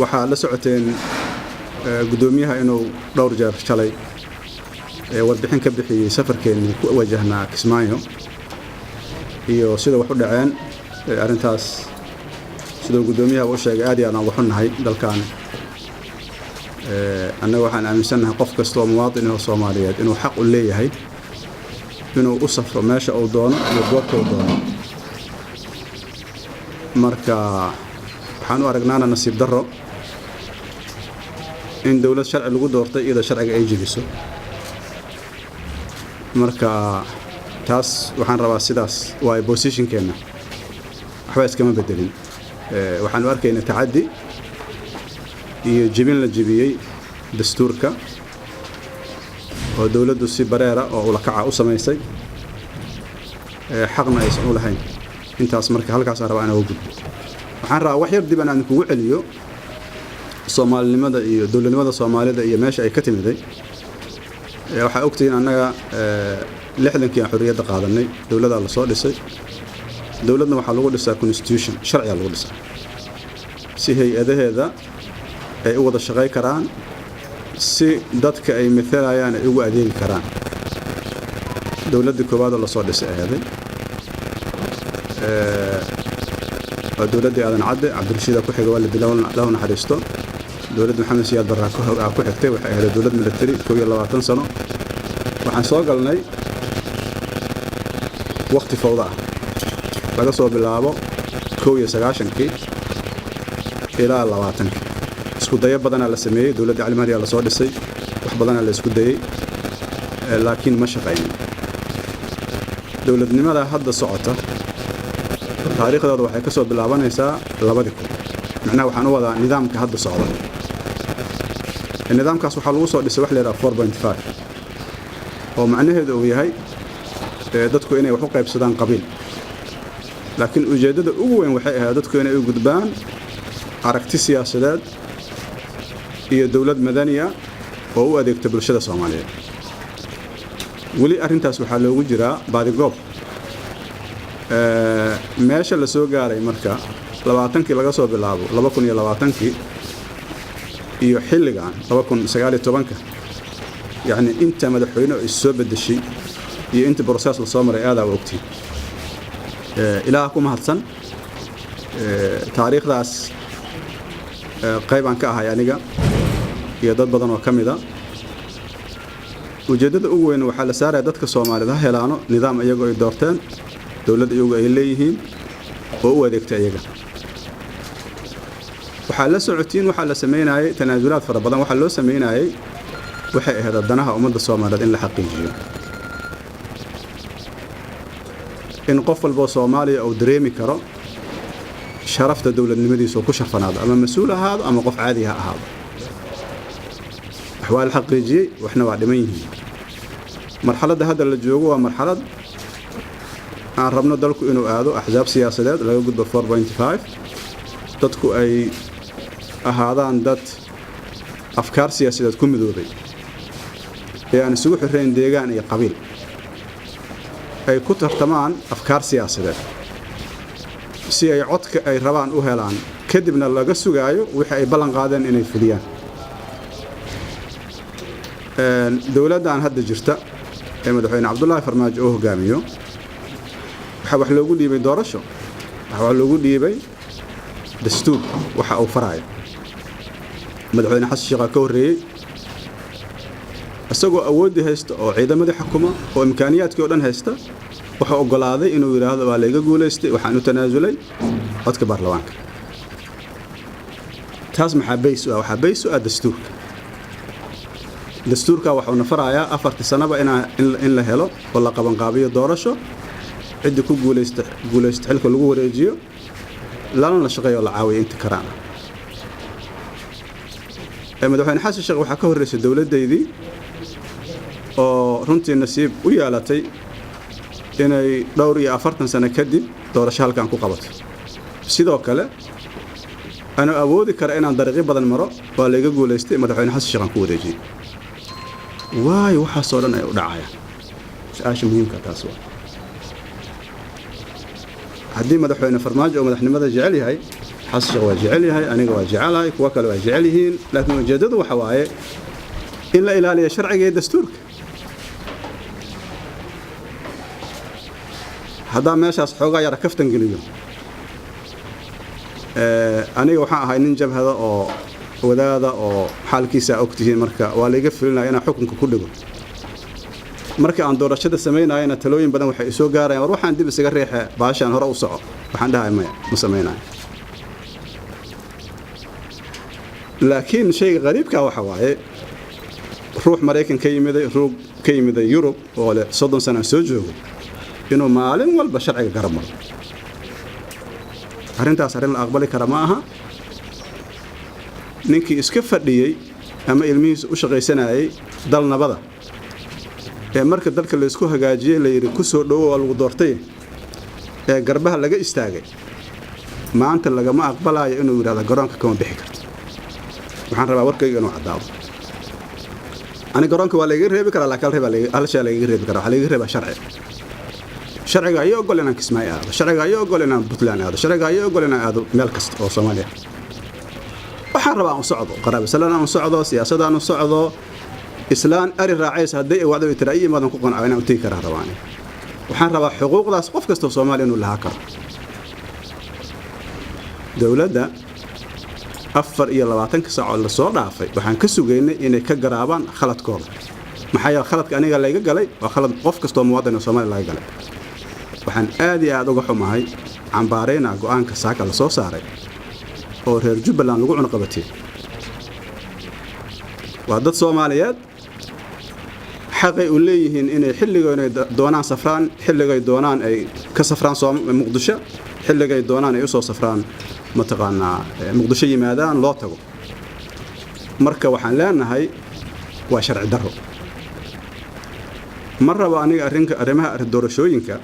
Waxaa la socoteen guddoomiyaha inuu dhowr jeer shalay warbixin ka bixiyey safarkeennii ku wajahnaa Kismaayo iyo sida wax u dhaceen. Arrintaas, siduu guddoomiyaha u sheegay, aad iyo aad aan uga xunnahay. Dalkan annaga waxaan aaminsannahay qof kasta oo muwaadin oo Soomaaliyeed inuu xaq u leeyahay inuu u safro meesha uu doono iyo goobta uu doono. Marka waxaan u aragnaana nasiib darro in dowlad sharci lagu doortay iyadoo sharciga ay jebiso. Marka taas waxaan rabaa, sidaas waayo positionkeenna waxba iskama bedelin. Waxaan u arkaynaa tacaddi iyo jebin la jebiyey dastuurka oo dowladdu si bareera oo ulakaca u samaysay, xaqna aysan u lahayn intaas. Marka halkaasaan rabaa inaan uga gudbo. Waxaan rabaa wax yar dib aan kugu celiyo Soomaalinimada iyo dowladnimada Soomaalida iyo meesha ay ka timiday. Waxaa ogtihiin annaga 60-kii aan xorriyadda qaadanay, dowladdaa la soo dhisay. Dowladna waxaa lagu dhisaa constitution, sharcigaa lagu dhisaa, si hay-adaheeda ay u wada shaqay karaan, si dadka ay maalayaan ay ugu adeegi karaan. Dowladdii koowaadoo lasoo dhisay aheeday waa dowladdii Aadan Cadde. Cabdirashiida ku xiga, waa la dilay, lahu naxariisto. Dowladda Maxamed Siyaad Barraa ku xigtay, waxay ahayd dowlad military, 21 sano. Waxaan soo galnay waqti fawda ah, laga soo bilaabo 91-kii ilaa 20-kii. Isku dayo badanaa la sameeyey. Dowladda Cali Mahdi aa lasoo dhisay, wax badanaa la isku dayey, laakiin ma shaqaynin. Dowladnimada hadda socota taariikhdooda waxay ka soo bilaabanaysaa 2000. Macnaha waxaan u wadaa nidaamka hadda socda. Nidaamkaas waxaa lagu soo dhisay wax la yidhaha 4.5, oo macnaheedu uu yahay dadku inay wax u qaybsadaan qabiil, laakiin ujeeddada ugu weyn waxay ahayd dadku inay u gudbaan aragti siyaasadeed iyo dowlad madaniya oo u adeegta bulshada Soomaaliyeed. Weli arrintaas waxaa loogu jiraa baadigoob. Meesha la soo gaaray marka 20-kii laga soo bilaabo, 2020-kii iyo xilligan 2019-ka, yacni inta madaxweyne is soo beddeshay iyo inta process la soo maray aadaa ogtiin. Ilaah ku mahadsan, taariikhdaas qaybaan ka ahay aniga iyo dad badan oo ka mid a. Ujeeddada ugu weyn waxaa la saaraya dadka Soomaaliyed ha helaano nidaam iyagu ay doorteen, dowladd iyagu ay leeyihiin oo u adeegta iyaga. Waxaa la socotiin waxaa la samaynayay tanaasulaad fara badan. Waxaa loo samaynayay waxay ahayd danaha ummadda Soomaaliyeed in la xaqiijiyo, in qof walboo Soomaaliya uu dareemi karo sharafta dowladnimadiisa oo ku sharfanaado, ama mas-uul ahaado ama qof caadi ha ahaado. Wax waa la xaqiijiyey, waxna waa dhiman yihiin. Marxaladda hadda la joogo waa marxalad aan rabno dalku inuu aado axsaab siyaasadeed, laga gudbo 4.5, dadku ay ahaadaan dad afkaar siyaasadeed ku midoobay ee aan isugu xirrayn deegaan iyo qabiil, ay ku tartamaan afkaar siyaasadeed si ay codka ay rabaan u helaan, kadibna laga sugaayo wixii ay ballan qaadeen inay fuliyaan. Dowladdan hadda jirta ee madaxweyne Cabdullaahi Farmaajo uu hogaamiyo waxaa wax loogu dhiibay doorasho, waxaa wax loogu dhiibay dastuur waxa uu faraayo. Madaxweyne Xasan Sheekh ka horreeyey, isagoo awooddii haysta oo ciidamadii xukuma oo imkaaniyaadkii o dhan haysta, wuxuu oggolaaday inuu yidhaahdo: "Waa layga guulaystay, waxaan u tanaasulay codka baarlamaanka." Taas maxaa base u ah? Waxaa base u ah dastuurka. Dastuurka waxuuna farayaa 4-tii sanaba in la helo oo la qabanqaabiyo doorasho, ciddii ku guulaysta guulaysta xilka lagu wareejiyo, lana la shaqeeyo oo la caawiyo inta karaan. Madaxweyne Xasan Sheekh waxaa ka horreysay dowladdaydii oo runtii nasiib u yeelatay inay dhowr iyo 40 sano kadib doorasho halkan ku qabato. Sidoo kale anuu awoodi kara inaan dariiqyo badan maro, waa layga guulaystay, madaxweyne Xasan Sheekh aan ku wareejiyey. Waayo waxaasoo dhan ay u dhacayaan? Su-aasha muhiimka taas waa. Haddii madaxweyne Farmaajo oo madaxnimada jecel yahay, Xasan Sheekh waa jecel yahay, aniga waa jecelahay, kuwa kale waa jecel yihiin, laakiin ujeeddadu waxa waaye in la ilaaliyo sharciga iyo dastuurka. Haddaa meeshaas xoogaa yara kaftan geliyo, aniga waxaan ahay nin jabhada oo wadaada oo xaalkiisa og tihiin. Marka waa layga filinaya inaan xukunka ku dhigo. Marka aan doorashada samaynayana talooyin badan waxay isoo gaarayaan: war, waxaan dib isaga riixe, baashaan hore u soco. Waxaan dhahay maya, ma samaynayo. Laakiin shayga qariibka waxa waaye ruux Maraykan ka yimiday, ruux ka yimiday Yurub oo leh 30 sana soo joogo, inuu maalin walba sharciga garab maro. Arrintaas arrin la aqbali kara ma aha. Ninkii iska fadhiyey ama ilmihiisa u shaqaysanayay dal nabada ee marka dalka laysku hagaajiyey la yidhi ku soo dhowo, waa lagu doortay, ee garbaha laga istaagay, maanta lagama aqbalayo inuu yidhahdo garoonka kama bixi karto. Waxaan rabaa warkayga inuu caddaado. Ani garoonka waa layga reebi karaa, laakiin hal shay lagaga reebi karaa. Waxaa lagaga reebaa sharci. Sharciga ayaa ogol inaan Kismaayo aado, sharciga ayaa ogol inaan Puntland aado, sharciga ayaa ogol inaan aado meel kasta oo Soomaaliya. Waxaan rabaa aan u socdo, qaraabisalaan aan u socdo, siyaasadaan u socdo, islaan ari raacaysa hadday ay wacdo tira ii imaadan ku qanco inaan u tegi karaa rabaani. Waxaan rabaa xuquuqdaas qof kasta oo Soomaaliya inuu lahaa karo. Dowladda 24-ka saacood lasoo dhaafay waxaan ka sugaynay inay ka garaabaan khaladkooda. Maxaa yeele, khaladka aniga layga galay waa khalad qof kastoo muwaadin oo Soomaaliya laga galay. Waxaan aad iyo aad uga xumahay, cambaarayna go'aanka saaka la soo saaray oo reer Jubbaland lagu cunaqabatiyey. Waa dad Soomaaliyeed, xaqay u leeyihiin inay xilligoonay doonaan safraan, xilligay doonaan ay ka safraan Muqdisho, xilligay doonaan ay usoo safraan, mataqaanaa, Muqdisho yimaadaan, loo tago. Marka waxaan leenahay waa sharci darro. Ma rabo aniga arrinka arrimaha doorashooyinka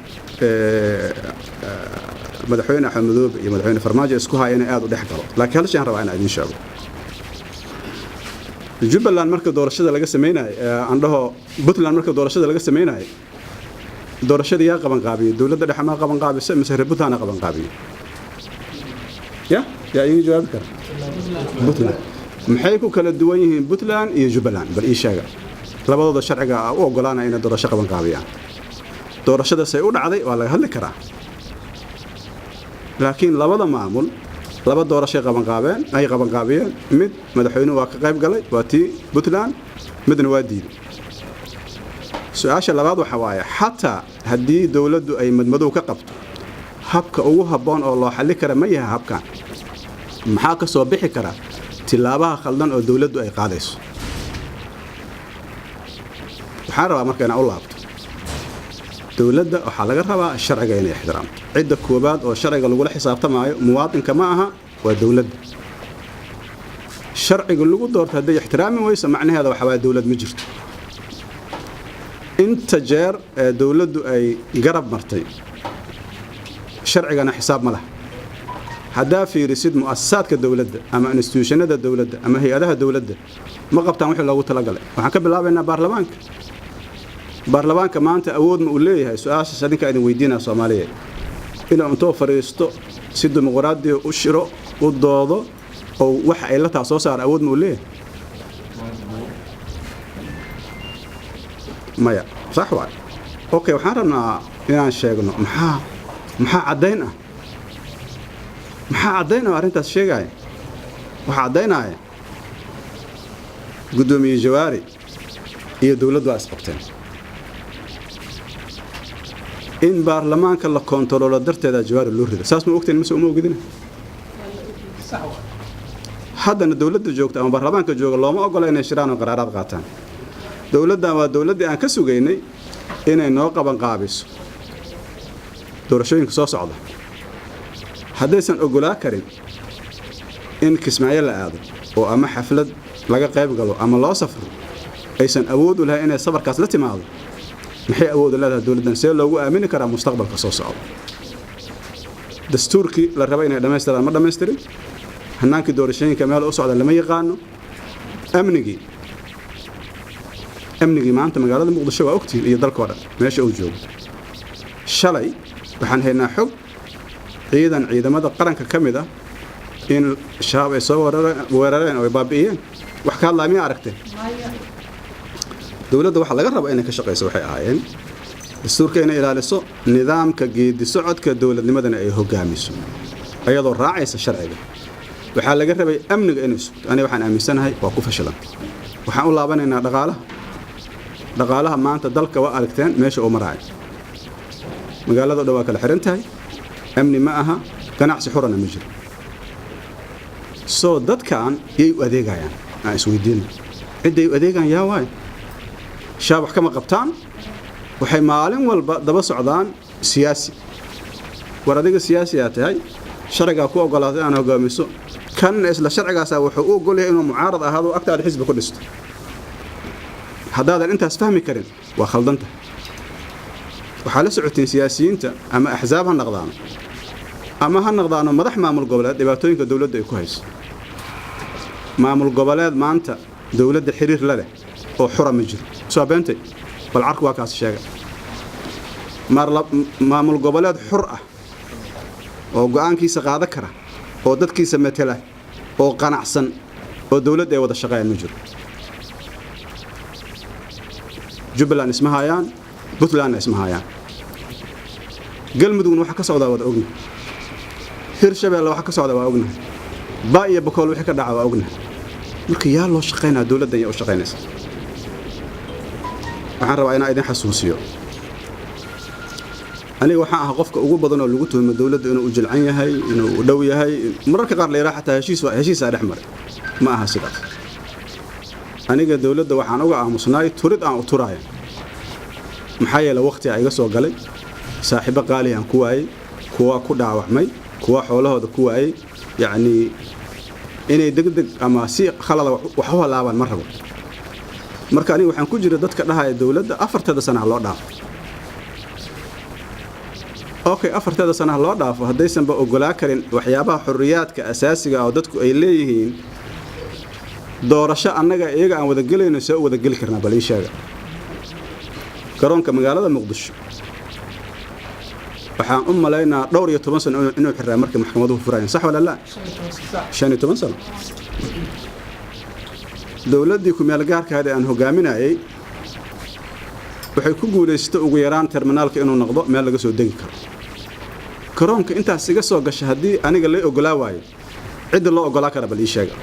madaxweyne Axmed Madoobe iyo madaxweyne Farmaajo isku haya inay aad u dhex galo, laakiin hal shay aan rabaa inaan idiin sheego. Jubbaland marka doorashada laga samaynayo, aan dhaho Puntland marka doorashada laga samaynayo, doorashada yaa qaban qaabiyey? Dowladda dhexe maa qaban qaabisa mise reer Puntland qaban qaabiyey? Ya yaa iiga jawaabi kara? Puntland. Maxay ku kala duwan yihiin Puntland iyo Jubbaland? Bal ii sheega. Labadooda sharciga u ogolaanaya inay doorasho qaban qaabiyaan. Doorashadaasay u dhacday waa laga hadli karaa, laakiin labada maamul laba doorashay qabanqaabeen, ay qabanqaabiyeen. Mid madaxweynuhu waa ka qayb galay, waa tii Puntland, midna waa diiday. Su-aasha labaad waxa waaye, xataa haddii dowladdu ay madmadow ka qabto, habka ugu habboon oo loo xalli kara ma yahay habkan? Maxaa ka soo bixi kara tilaabaha khaldan oo dowladdu ay qaadayso? Waxaan rabaa marka inaan u laabto dowladda. Waxaa laga rabaa sharciga inay ixtiraamto. Cidda koowaad oo sharciga lagula xisaabtamaayo muwaadinka ma aha, waa dowladda. Sharciga lagu doorto hadday ixtiraami weyso, macnaheeda waxaa waaya dowlad ma jirto. Inta jeer ee dowladdu ay garab martay sharcigana xisaab ma laha. Haddaa fiirisid mu'asasaadka dowladda ama institution-ada dowladda ama hay-adaha dowladda, ma qabtaan wixii loogu talagalay. Waxaan ka bilaabaynaa baarlamaanka. Baarlamaanka maanta awood ma uu leeyahay? Su-aashaas adinkaa idin weydiinaya, Soomaaliyeed, inuu intoo fadhiisto si dimuqraadiya u shiro, u doodo oo waxa ay la taa soo saara, awood ma uu leeyahay? Maya, sax waay. Okay, waxaan rabnaa inaan sheegno maxaa caddayn ah, maxaa caddayn ah arrintaas sheegaya. Waxaa caddaynaya guddoomiye Jawaari iyo dowladdu waa isqabteen. In baarlamaanka la koontaroolo darteeda Jawaari loo rido, saas ma ogteen mise uma ogidina? Haddana dowladda joogta ama baarlamaanka jooga looma ogola inay shiraan oo qaraaraad qaataan. Dowladdan waa dowladdii aan ka sugaynay inay noo qaban qaabiso doorashooyinka soo socda. Haddaysan ogolaa karin in Kismaayo la aado oo ama xaflad laga qayb galo ama loo safro, aysan awood u lahayn inay safarkaas la timaado, maxay awood u leedahay dowladdan? See loogu aamini karaa mustaqbalka soo socda? Dastuurkii la raba inay dhammaystiraan ma dhammaystirin. Hanaankii doorashooyinka meel u socda lama yaqaano. Amnigii maanta magaalada Muqdisho waa ogtihiin iyo dalkoo dhan meesha uu joogo. Shalay waxaan haynaa xog ciidan ciidamada qaranka ka mid ah In Shabaab ay soo weerareen oo ay baabi'iyeen, wax ka hadlaya miyaa aragteen? Dowladda waxaa laga raba inay ka shaqayso waxay ahaayeen dastuurka inay ilaaliso, nidaamka geedi socodka dowladnimadana ay hogaamiso ayadoo raacaysa sharciga. Waxaa laga rabay amniga inay sugto. Aniga waxaan aaminsanahay waa ku fashilantay. Waxaan u laabanaynaa dhaqaalaha. Dhaqaalaha maanta dalka waa aragteen meesha uu maraayo. Magaalada o dhan waa kala xiran tahay, amni ma aha, ganacsi xurana ma jiro. Soo dadkan yay u adeegayaan? Aan isweydiina, cidday u adeegayaan yaa waay? Shaab wax kama qabtaan, waxay maalin walba daba socdaan siyaasi. War adiga siyaasiyaa tahay, sharcigaa ku ogolaatay inaan hogaamiso. Kanna isla sharcigaasaa wuxuu u ogol yahay inuu mucaarad ahaado, agtaada xisbi ku dhisto. Haddaadan intaas fahmi karin, waa khaldanta. Waxaa la socotiin siyaasiyiinta, ama axsaab ha noqdaano ama ha noqdaano madax maamul goboleed, dhibaatooyinka dowladda ay ku hayso. Maamul goboleed maanta dowladda xiriir la leh oo xura ma jiro. Soo beentay? Bal carku waa kaas sheega. Maamul goboleed xur ah oo go'aankiisa qaada kara oo dadkiisa matela oo qanacsan oo dowladda ay wada shaqeeyaan ma jiro. Jubbaland isma hayaan, Puntlandna isma hayaan, Galmudugna waxa ka socdaa wada ognahay, Hirshabeelle waxa ka socda waa ognahay, Ba iyo Bakool wixii ka dhaca waa ognahay. Marka yaa loo shaqaynaa? Dowladdan yaa u shaqaynaysa? Waxaan rabaa inaan idin xasuusiyo, aniga waxaan ahaa qofka ugu badan oo lagu tuhmo dowladda inuu u jilcan yahay, inuu u dhow yahay. Mararka qaar la yidhaha xataa heshiis heshiisaa dhex maray. Ma aha sidaas. Aniga dowladda waxaan uga aamusnaay turid aan u turaaya, maxaa yeele waqtiga iga soo galay, saaxiibo qaali aan ku waayey, kuwa ku dhaawacmay, kuwa xoolahooda ku waayey. Yacnii inay degdeg ama si khalada wax u halaabaan ma rabo. Marka aniga waxaan ku jira dadka dhahaya dowladda 4-teeda sana ha loo dhaafo. Okay, 4-teeda sana ha loo dhaafo haddaysanba ogolaa karin waxyaabaha xorriyaadka asaasiga oo dadku ay leeyihiin. Doorasho annaga iyaga aan wada gelayno, see u wada geli karnaa? Bal ii sheega. Garoonka magaalada Muqdisho waxaan u malaynaa dhowr iyo toban sano inuu xiraa markay maxkamaduhu furayeen. Sax wala laa? 15 sano. Dowladdii kumeel gaarka ahayd ee aan hogaaminayay waxay ku guulaysatay ugu yaraan terminaalka inuu noqdo meel laga soo degi karo. Garoonka intaas iga soo gasha haddii aniga lay ogolaa waayo, cidda loo ogolaa kara bal ii sheega.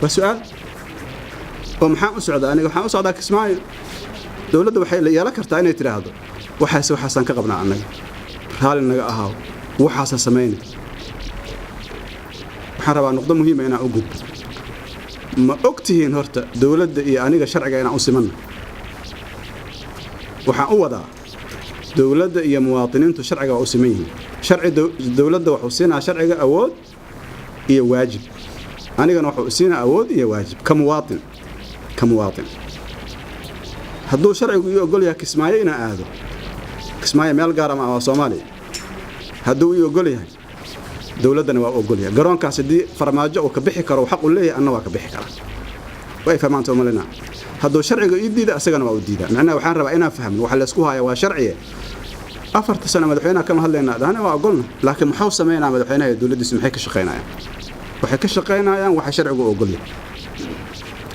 Waa su-aal. Oo maxaan u socdaa aniga? Waxaan u socdaa Kismaayo. Dowladda waxay la yeelan kartaa inay tidhaahdo waxaase waxaasaan ka qabnaa annaga, raalli naga ahaaw, waxaasa samayna. Waxaan rabaa nuqdo muhiima inaan u gudbo. Ma og tihiin horta dowladda iyo aniga sharciga inaan u simanna? Waxaan u wadaa, dowladda iyo muwaadiniintu sharciga waa u siman yihiin. Sharci dowladda wuxuu siinaa sharciga awood iyo waajib, anigana wuxuu siinaa awood iyo waajib ka muwaatin. Hadduu sharcigu ii ogol yahay Kismaayo inaan aado, Kismaayo meel gaara ma waa Soomaaliya. Hadduu ii ogol yahay, dowladdana waa u ogol yahay. Garoonkaas haddii Farmaajo uu ka bixi karo, xaq u leeyahay, anna waa ka bixi karaa. Way fahmaanta umalina. Hadduu sharciga ii diida, asagana waa u diidaa. Macnaha waxaan rabaa inaan fahmno waxa laysku haya waa sharciye. 4-ta sano madaxweynaha kama hadlaynaa, dhahna waa ogolna, laakiin muxuu sameynaa madaxweynaha iyo dowladdiisu? Maxay ka shaqaynayaan? Waxay ka shaqaynayaan waxa sharcigu u ogol yahay.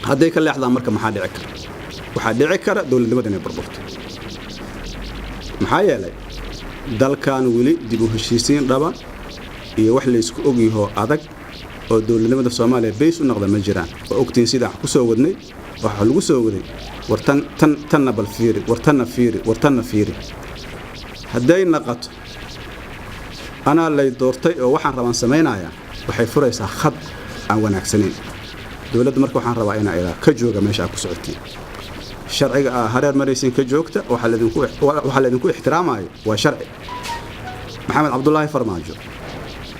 Hadday ka leexdaan marka maxaa dhici kara? Waxaa dhici kara dowladnimada inay burburto. Maxaa yeelay dalkan weli dib u heshiisiin dhaba iyo wax laysku ogyahoo adag oo dowladnimada Soomaaliya bays u noqda ma jiraan. Waa ogtiin sidaan wax ku soo wadnay. Waxaa lagu soo waday, war tan tan tanna bal fiiri, war tanna fiiri, war tanna fiiri. Hadday naqato anaa lay doortay oo waxaan rabaan samaynayaa, waxay furaysaa khad aan wanaagsanayn dowladda. Marka waxaan rabaa inaa idaa ka jooga meesha aad ku socotiin, sharciga aa hareer maraysiin ka joogta. Waxaa laydinku ixtiraamayo waa sharci. Maxamed Cabdulaahi Farmaajo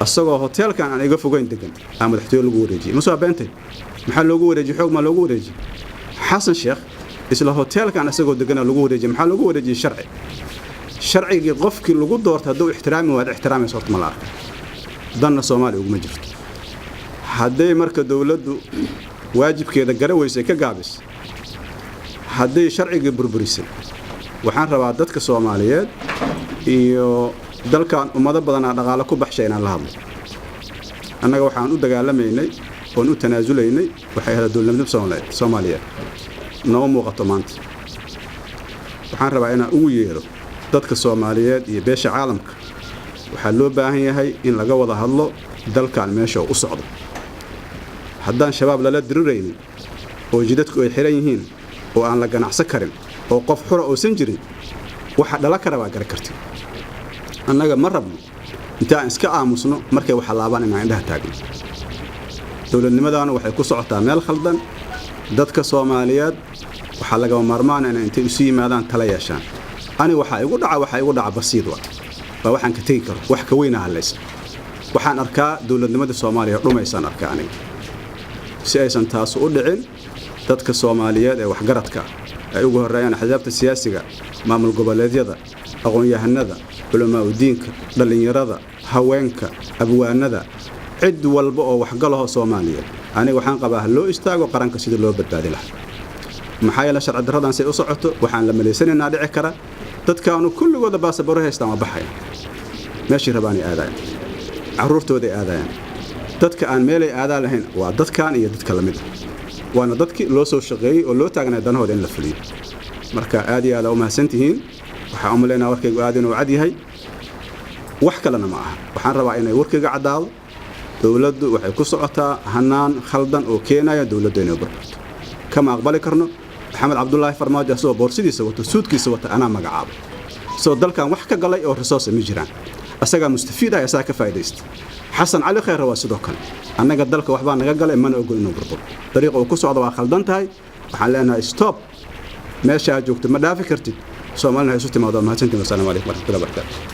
isagoo hoteelkan aan iga fogeyn degan aa madaxtooye lagu wareejiyey. Ma soo beentay? Maxaa loogu wareejiyey? Xoog maa loogu wareejiyey? Xasan Sheekh isla hoteelkan isagoo degana lagu wareejiyey. Maxaa loogu wareejiyey? Sharci. Sharcigii qofkii lagu doortay hadduu ixtiraami waad ixtiraamaysa horta ma la arka. Danna Soomaaliya uguma jirto. Hadday marka dowladdu waajibkeeda gara weysay, ka gaabis, hadday sharcigii burburisay, waxaan rabaa dadka Soomaaliyeed iyo dalkan ummado badanaa dhaqaalo ku baxshay inaan la hadlo. Annaga waxaan u dagaalamaynay oon u tanaasulaynay waxay ahayd dowladnimo Soomaaliyeed. Nooma muuqato maanta. Waxaan rabaa inaan ugu yeero dadka Soomaaliyeed iyo beesha caalamka. Waxaa loo baahan yahay in laga wada hadlo dalkan meesha u socdo. Haddaan Shabaab lala diriraynin oo jidadku ay xiran yihiin oo aan la ganacsan karin oo qof xura uusan jirin, waxa dhala kara baa garan karti. Annaga ma rabno intaan iska aamusno markay wax laabaan inaan indhaha taagno. Dowladnimadaana waxay ku socotaa meel khaldan. Dadka Soomaaliyeed waxaa lagama maarmaan inay intay isu yimaadaan tala yeeshaan. Ani waxaa igu dhaca, waxaa igu dhaca basiid wa waa waxaan ka tegi karo, wax ka weyna hadlaysa. Waxaan arkaa dowladnimada Soomaaliya dhumaysaan arkaa aniga. Si aysan taas u dhicin, dadka Soomaaliyeed ee waxgaradka ay ugu horreeyaan axsaabta siyaasiga, maamul goboleedyada, aqoon-yahanada, culamaa'udiinka, dhallinyarada, haweenka, abwaanada, cid walba oo waxgalaho Soomaaliyeed, aniga waxaan qabaa ha loo istaago qaranka sidii loo badbaadi lahaa. Maxaa yeele, sharci darradan say u socoto waxaan la malaysanaynaa dhici kara dadkaanu kulligooda baasabaro haystaan, waa baxaya, meeshii rabaanay aadayaan, carruurtooday aadayaan. Dadka aan meelay aadaan lahayn waa dadkan iyo dadka lamid ah, waana dadkii loo soo shaqeeyey oo loo taagnay danahooda in la fuliyo. Marka aad iyo aad u mahadsantihiin. Waxaan u malaynaa warkaygu aad inuu cad yahay, wax kalena ma aha. Waxaan rabaa inay warkayga caddaado. Dowladdu waxay ku socotaa hanaan khaldan oo keenaya dowladdu inay burburto. Kama aqbali karno. Maxamed Cabdulaahi Farmaajo asagoo boorsidiisa wato, suudkiisa wata, anaa magacaabo, isagoo dalkan wax ka galay oo resource ma jiraan, asagaa mustafiid ah, asagaa ka faa'iidaysta. Xasan Cali Khayre waa sidoo kale. Annaga dalka waxbaa naga galay, mana ogol inuu burburo. Dariiqa uu ku socdo waa khaldan tahay. Waxaan leenahay stop, meesha aad joogto ma dhaafi kartid. Soomaalina ha isu timaado. Mahadsantiin. Wasalaamu calaykum waraxmatullahi wabarakaatu.